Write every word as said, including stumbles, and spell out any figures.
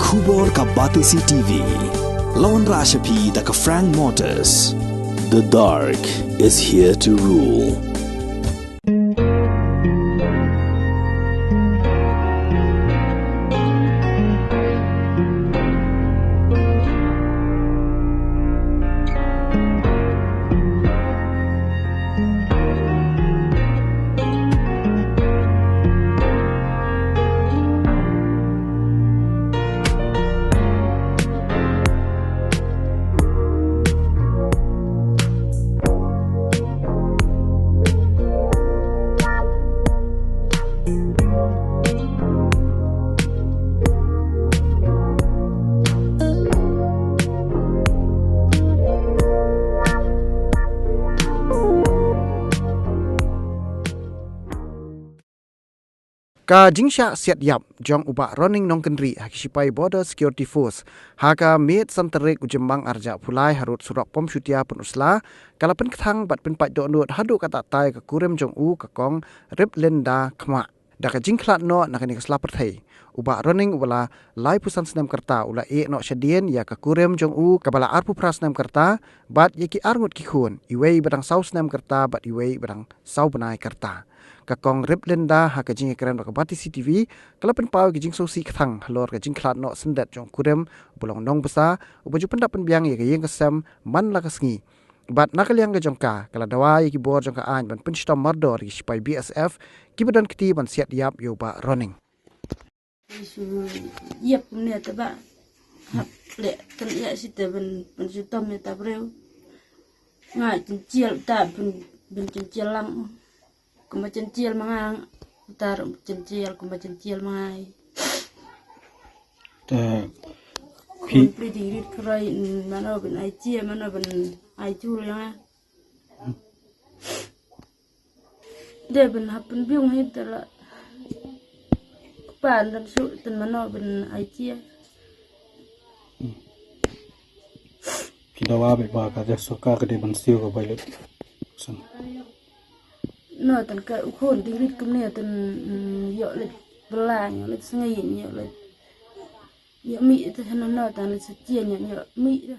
Khubor ka Batesi T V. Lawan Rashapi da ka Frank Motors. The dark is here to rule. Ka jingshah siat ïap jong u Bah Ronning Nongkynrih ha ki shipai Border Security Force ha ka miet san tarik u Jymmang arhajar arphew lai harud surok Pom Shutia Pynursla ka la pynkthang bad pynpait dohnud haduh katta katta ïa ka kurim jong u ka Kong Riplinda Khmah. Da ka jingkhlad noh na kane ka sla pyrthei, u Bah Ronning uba la laiphew san snem ka rta u la ïeh noh shadien ïa ka kurim jong u kaba la arphew phra snem ka rta bad ïa ki arngut ki khun, iwei ba dang saw snem ka rta bad iwei ba dang saw bnai ka rta. Ka Kong Riplinda ha ka jingïakren bad ka Batesi T V ka la pynpaw ïa ka jingsngewsih kthang halor ka jingkhlad noh syndet jong u kurim uba long nongbsa uba ju pyndap pynbiang ïa ka ïing ka sem man la ka sngi. Bad na ka liang ka jong ka, ka la dawa ïa ki bor jong ka aiñ ban pynshitom mardor ïa ki shipai B S F kiba don kti ban siat ïap ïa u Bah Ronning. Shu ïap kumne te ba hap leh kan ïa shi te ban, ban shu tom ïa ta briew. Nga jynjial ta ban, ban jynjial lang. Kumba jynjial ma nga, utar jynjial kumba jynjial ma nga. Te phi pli di rit krai mano ban ai chia, mano ban ai jul ïa nga. De ban hap pynbiang hi te la. Kpa ndan shu ten mano ban ai chia. Ki dawa bad ba ka dei sorkar ka dei ban siew ka bai lut. San. No tan ka u khun ding rit kumne tan, mm, ïoh leit bla, ïoh leit sngi, ïoh leit, ïoh mih te hana no tan leit sa chia, ïoh, ïoh mih.